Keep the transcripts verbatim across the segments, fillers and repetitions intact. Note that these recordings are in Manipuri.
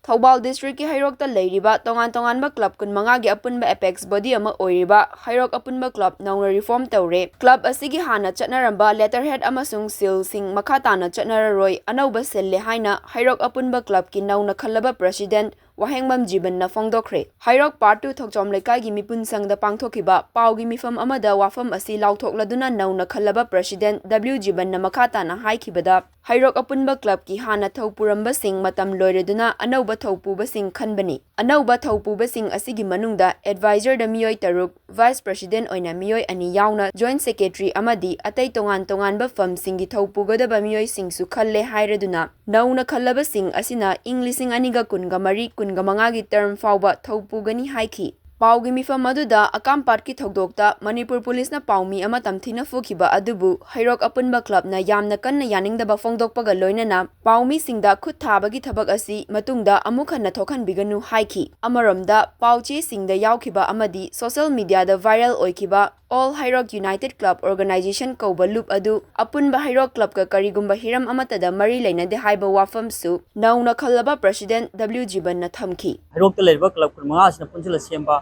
ꯊꯧꯕꯥꯜ ꯗꯤꯁꯇ꯭ꯔꯤꯛꯀꯤ ꯍꯩꯔꯣꯛꯇ ꯂꯩꯔꯤꯕ ꯇꯣꯉꯥꯟ ꯇꯣꯉꯥꯟꯕ ꯀ꯭ꯂꯕ ꯀꯨꯟꯃꯉꯥꯒꯤ ꯑꯄꯨꯟꯕ ꯑꯦꯄꯦꯛꯁ ꯕꯣꯗꯤ ꯑꯃ ꯑꯣꯏꯔꯤꯕ ꯍꯩꯔꯣꯛ ꯑꯄꯨꯟꯕ ꯀ꯭ꯂꯕ ꯅꯧꯅ ꯔꯤꯐꯣꯔꯝ ꯇꯧꯔꯦ꯫ ꯀ꯭ꯂꯕ ꯑꯁꯤꯒꯤ ꯍꯥꯟꯅ ꯆꯠꯅꯔꯝꯕ ꯂꯦꯇꯔꯍꯦꯗ ꯑꯃꯁꯨꯡ ꯁꯤꯜꯁꯤꯡ ꯃꯈꯥ ꯇꯥꯅ ꯆꯠꯅꯔꯔꯣꯏ, ꯑꯅꯧꯕ ꯁꯤꯜꯂꯦ ꯍꯥꯏꯅ ꯍꯩꯔꯣꯛ ꯑꯄꯨꯟꯕ ꯀ꯭ꯂꯕꯀꯤ ꯅꯧꯅ ꯈꯜꯂꯕ ꯄ꯭ꯔꯦꯁꯤꯗꯦꯟꯠ ꯋꯥꯍꯦꯡꯕꯝ ꯖꯤꯕꯟꯅ ꯐꯣꯡꯗꯣꯛꯈ꯭ꯔꯦ꯫ ꯍꯩꯔꯣꯛ ꯄꯥꯔꯠ ꯇꯨ ꯊꯣꯛꯆꯣꯝ ꯂꯩꯀꯥꯏꯒꯤ ꯃꯤꯄꯨꯟ ꯁꯪꯗ ꯄꯥꯡꯊꯣꯛꯈꯤꯕ ꯄꯥꯎꯒꯤ ꯃꯤꯐꯝ ꯑꯃꯗ ꯋꯥꯐꯝ ꯑꯁꯤ ꯂꯥꯎꯊꯣꯛꯂꯗꯨꯅ ꯅꯧꯅ ꯈꯜꯂꯕ ꯄ꯭ꯔꯦꯁꯤꯗꯦꯟꯠ ꯗꯕ꯭ꯂꯤꯎ ꯖꯤꯕꯟꯅ ꯃꯈꯥ ꯇꯥꯅ ꯍꯥꯏꯈꯤꯕꯗ, ꯍꯩꯔꯣꯛ ꯑꯄꯨꯟꯕ ꯀ꯭ꯂꯕꯀꯤ ꯍꯥꯟꯅ ꯊꯧ ꯄꯨꯔꯝꯕꯁꯤꯡ ꯃꯇꯝ ꯂꯣꯏꯔꯗꯨꯅ ꯑꯅꯧꯕ ꯊꯧ ꯄꯨꯕꯁꯤꯡ ꯈꯟꯕꯅꯤ꯫ ꯑꯅꯧꯕ ꯊꯧ ꯄꯨꯕꯁꯤꯡ ꯑꯁꯤꯒꯤ ꯃꯅꯨꯡꯗ ꯑꯦꯗꯚꯥꯏꯖꯔꯗ ꯃꯤꯑꯣꯏ ꯇꯔꯨꯛ, ꯚꯥꯏꯁ ꯄ꯭ꯔꯦꯁꯤꯗꯦꯟꯠ ꯑꯣꯏꯅ ꯃꯤꯑꯣꯏ ꯑꯅꯤ ꯌꯥꯎꯅ ꯖꯣꯏꯟꯠ ꯁꯦꯀ꯭ꯔꯦꯇꯔꯤ ꯑꯃꯗꯤ ꯑꯇꯩ ꯇꯣꯉꯥꯟ ꯇꯣꯉꯥꯟꯕ ꯐꯝꯁꯤꯡꯒꯤ ꯊꯧ ꯄꯨꯒꯗꯕ ꯃꯤꯑꯣꯏꯁꯤꯡꯁꯨ ꯈꯜꯂꯦ ꯍꯥꯏꯔꯗꯨꯅ, ꯅꯧꯅ ꯈꯜꯂꯕꯁꯤꯡ ꯑꯁꯤꯅ ꯏꯪ ꯂꯤꯁꯤꯡ ꯑꯅꯤꯒ ꯀꯨꯟꯒ ꯃꯔꯤ ꯀꯨꯟꯒ ꯃꯉꯥꯒꯤ ꯇꯔꯝ ꯐꯥꯎꯕ ꯊꯧ ꯄꯨꯒꯅꯤ ꯍꯥꯏꯈꯤ꯫ ꯄꯥꯎꯒꯤ ꯃꯤꯐꯝ ꯑꯗꯨꯗ ꯑꯀꯥꯝꯄꯥꯠꯀꯤ ꯊꯧꯗꯣꯛꯇ ꯃꯅꯤꯄꯨꯔ ꯄꯨꯂꯤꯁꯅ ꯄꯥꯎꯃꯤ ꯑꯃ ꯇꯝꯊꯤꯅ ꯐꯨꯈꯤꯕ ꯑꯗꯨꯕꯨ ꯍꯩꯔꯣꯛ ꯑꯄꯨꯟꯕ ꯀ꯭ꯂꯕꯅ ꯌꯥꯝꯅ ꯀꯟꯅ ꯌꯥꯅꯤꯡꯗꯕ ꯐꯣꯡꯗꯣꯛꯄꯒ ꯂꯣꯏꯅꯅ ꯄꯥꯎꯃꯤꯁꯤꯡꯗ ꯈꯨꯠ ꯊꯥꯕꯒꯤ ꯊꯕꯛ ꯑꯁꯤ ꯃꯇꯨꯡꯗ ꯑꯃꯨꯛ ꯍꯟꯅ ꯊꯣꯛꯍꯟꯕꯤꯒꯅꯨ ꯍꯥꯏꯈꯤ꯫ ꯑꯃꯔꯣꯝꯗ, ꯄꯥꯎ ꯆꯦꯁꯤꯡꯗ ꯌꯥꯎꯈꯤꯕ ꯑꯃꯗꯤ ꯁꯣꯁꯤꯌꯦꯜ ꯃꯤꯗꯤꯌꯥꯗ ꯚꯥꯏꯔꯦꯜ ꯑꯣꯏꯈꯤꯕ ꯑꯣꯜ ꯍꯩꯔꯣꯛ ꯌꯨꯅꯥꯏꯇꯦꯗ ꯀ꯭ꯂꯕ ꯑꯣꯔꯒꯅꯥꯏꯖꯦꯁꯟ ꯀꯧꯕ ꯂꯨꯞ ꯑꯗꯨ ꯑꯄꯨꯟꯕ ꯍꯩꯔꯣꯛ ꯀ꯭ꯂꯕꯀ ꯀꯔꯤꯒꯨꯝꯕ ꯍꯤꯔꯝ ꯑꯃꯠꯇꯗ ꯃꯔꯤ ꯂꯩꯅꯗꯦ ꯍꯥꯏꯕ ꯋꯥꯐꯝꯁꯨ ꯅꯧꯅ ꯈꯜꯂꯕ ꯄ꯭ꯔꯦꯁꯤꯗꯦꯟꯠ ꯗꯕ꯭ꯂꯤꯎ ꯖꯤꯕꯟꯅ ꯊꯝꯈꯤ꯫ ꯍꯩꯔꯣꯛꯇ ꯂꯩꯔꯤꯕ ꯀ꯭ꯂꯕ ꯀꯨꯟꯃꯉꯥ ꯑꯁꯤꯅ ꯄꯨꯟꯁꯤꯜꯂ ꯁꯦꯝꯕ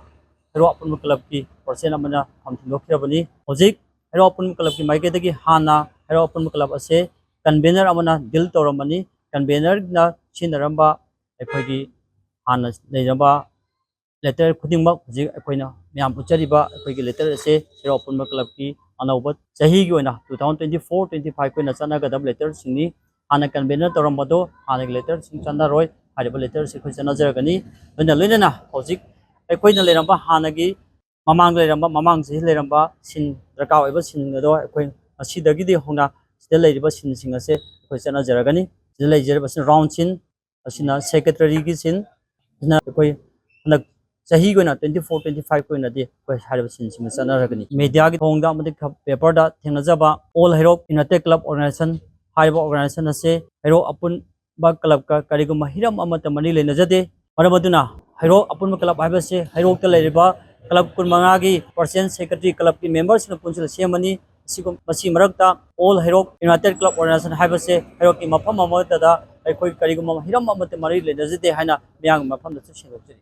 ꯍꯩꯔꯣꯛ ꯑꯄꯨꯟꯕ ꯀ꯭ꯂꯕꯀꯤ ꯄ꯭ꯔꯦꯁꯤꯗꯦꯟꯠ ꯑꯃꯅ ꯐꯝ ꯊꯤꯟꯗꯣꯛꯈꯤꯔꯕꯅꯤ꯫ ꯍꯧꯖꯤꯛ ꯍꯩꯔꯣꯛ ꯑꯄꯨꯟꯕ ꯀ꯭ꯂꯕꯀꯤ ꯃꯥꯏꯀꯩꯗꯒꯤ ꯍꯥꯟꯅ ꯍꯩꯔꯣꯛ ꯑꯄꯨꯟꯕ ꯀ꯭ꯂꯕ ꯑꯁꯦ ꯀꯟꯚꯦꯅꯔ ꯑꯃꯅ ꯗꯤꯜ ꯇꯧꯔꯝꯕꯅꯤ꯫ ꯀꯟꯚꯦꯅꯔꯅ ꯁꯤꯖꯤꯟꯅꯔꯝꯕ ꯑꯩꯈꯣꯏꯒꯤ ꯍꯥꯟꯅ ꯂꯩꯔꯝꯕ ꯂꯦꯇꯔ ꯈꯨꯗꯤꯡꯃꯛ ꯍꯧꯖꯤꯛ ꯑꯩꯈꯣꯏꯅ ꯃꯌꯥꯝ ꯎꯠꯆꯔꯤꯕ ꯑꯩꯈꯣꯏꯒꯤ ꯂꯦꯇꯔ ꯑꯁꯦ ꯍꯩꯔꯣꯛ ꯑꯄꯨꯟꯕ ꯀ꯭ꯂꯕꯀꯤ ꯑꯅꯧꯕ ꯆꯍꯤꯒꯤ ꯑꯣꯏꯅ two thousand twenty four twenty five ꯑꯣꯏꯅ ꯆꯠꯅꯒꯗꯕ ꯂꯦꯇꯔꯁꯤꯡꯅꯤ꯫ ꯍꯥꯟꯅ ꯀꯟꯚꯦꯅꯔ ꯇꯧꯔꯝꯕꯗꯣ ꯍꯥꯟꯅꯒꯤ ꯂꯦꯇꯔꯁꯤꯡ ꯆꯠꯅꯔꯣꯏ꯫ ꯍꯥꯏꯔꯤꯕ ꯂꯦꯇꯔꯁꯤ ꯑꯩꯈꯣꯏ ꯆꯠꯅꯖꯔꯒꯅꯤ꯫ ꯂꯣꯏꯅ ꯂꯣꯏꯅꯅ ꯍꯧꯖꯤꯛ ꯑꯩꯈꯣꯏꯅ ꯂꯩꯔꯝꯕ ꯍꯥꯟꯅꯒꯤ ꯃꯃꯥꯡꯗ ꯂꯩꯔꯝꯕ, ꯃꯃꯥꯡ ꯆꯍꯤ ꯂꯩꯔꯝꯕ ꯁꯤꯟ, ꯗꯔꯀꯥꯔ ꯑꯣꯏꯕ ꯁꯤꯟ ꯑꯗꯣ ꯑꯩꯈꯣꯏ ꯉꯁꯤꯗꯒꯤꯗꯤ ꯍꯧꯅ ꯁꯤꯗ ꯂꯩꯔꯤꯕ ꯁꯤꯟꯁꯤꯡ ꯑꯁꯦ ꯑꯩꯈꯣꯏ ꯆꯠꯅꯖꯔꯒꯅꯤ꯫ ꯁꯤꯗ ꯂꯩꯖꯔꯤꯕꯁꯤꯅ ꯔꯥꯎꯟ ꯁꯤꯟ, ꯑꯁꯤꯅ ꯁꯦꯀ꯭ꯔꯦꯇꯔꯤꯒꯤ ꯁꯤꯟ, ꯑꯁꯤꯅ ꯑꯩꯈꯣꯏ ꯍꯟꯗꯛ ꯆꯍꯤꯒꯤ ꯑꯣꯏꯅ twenty four twenty five ꯀꯤ ꯑꯣꯏꯅꯗꯤ ꯑꯩꯈꯣꯏ ꯍꯥꯏꯔꯤꯕ ꯁꯤꯟꯁꯤꯡ ꯆꯠꯅꯔꯒꯅꯤ꯫ ꯃꯦꯗꯤꯌꯥꯒꯤ ꯊꯣꯡꯗ ꯑꯃꯗꯤ ꯄꯦꯄꯔꯗ ꯊꯦꯡꯅꯖꯕ ꯑꯣꯜ ꯍꯩꯔꯣꯛ ꯌꯨꯅꯥꯏꯇꯦꯗ ꯀ꯭ꯂꯕ ꯑꯣꯔꯒꯅꯥꯏꯖꯦꯁꯟ ꯍꯥꯏꯔꯤꯕ ꯑꯣꯔꯒꯅꯥꯏꯖꯦꯁꯟ ꯑꯁꯦ ꯍꯩꯔꯣꯛ ꯑꯄꯨꯟ ꯀ꯭ꯂꯕꯀ ꯀꯔꯤꯒꯨꯝꯕ ꯍꯤꯔꯝ ꯑꯃꯠꯇ ꯃꯔꯤ ꯂꯩꯅꯖꯗꯦ꯫ ꯃꯔꯝ ꯑꯗꯨꯅ ꯍꯩꯔꯣꯛ ꯑꯄꯨꯟꯕ ꯀ꯭ꯂꯕ ꯍꯥꯏꯕꯁꯤ ꯍꯩꯔꯣꯛꯇ ꯂꯩꯔꯤꯕ ꯀ꯭ꯂꯕ ꯀꯨꯟꯃꯉꯥꯒꯤ ꯄ꯭ꯔꯁꯤꯗꯦꯟꯠ, ꯁꯦꯀ꯭ꯔꯦꯇꯔꯤ, ꯀ꯭ꯂꯕꯀꯤ ꯃꯦꯝꯕꯔꯁꯤꯡꯅ ꯄꯨꯟꯁꯤꯜꯂ ꯁꯦꯝꯕꯅꯤ꯫ ꯑꯁꯤꯒꯨꯝ-, ꯃꯁꯤ ꯃꯔꯛꯇ ꯑꯣꯜ ꯍꯩꯔꯣꯛ ꯌꯨꯅꯥꯏꯇꯦꯗ ꯀ꯭ꯂꯕ ꯑꯣꯔꯒꯅꯥꯏꯖꯦꯁꯟ ꯍꯥꯏꯕꯁꯦ ꯍꯩꯔꯣꯛꯀꯤ ꯃꯐꯝ ꯑꯃꯠꯇꯗ ꯑꯩꯈꯣꯏ ꯀꯔꯤꯒꯨꯝꯕ ꯍꯤꯔꯝ ꯑꯃꯠꯇ ꯃꯔꯤ ꯂꯩꯅꯖꯗꯦ ꯍꯥꯏꯅ ꯃꯤꯌꯥꯝꯒꯤ ꯃꯐꯝꯗꯁꯨ ꯁꯦꯡꯗꯣꯛꯆꯔꯤ꯫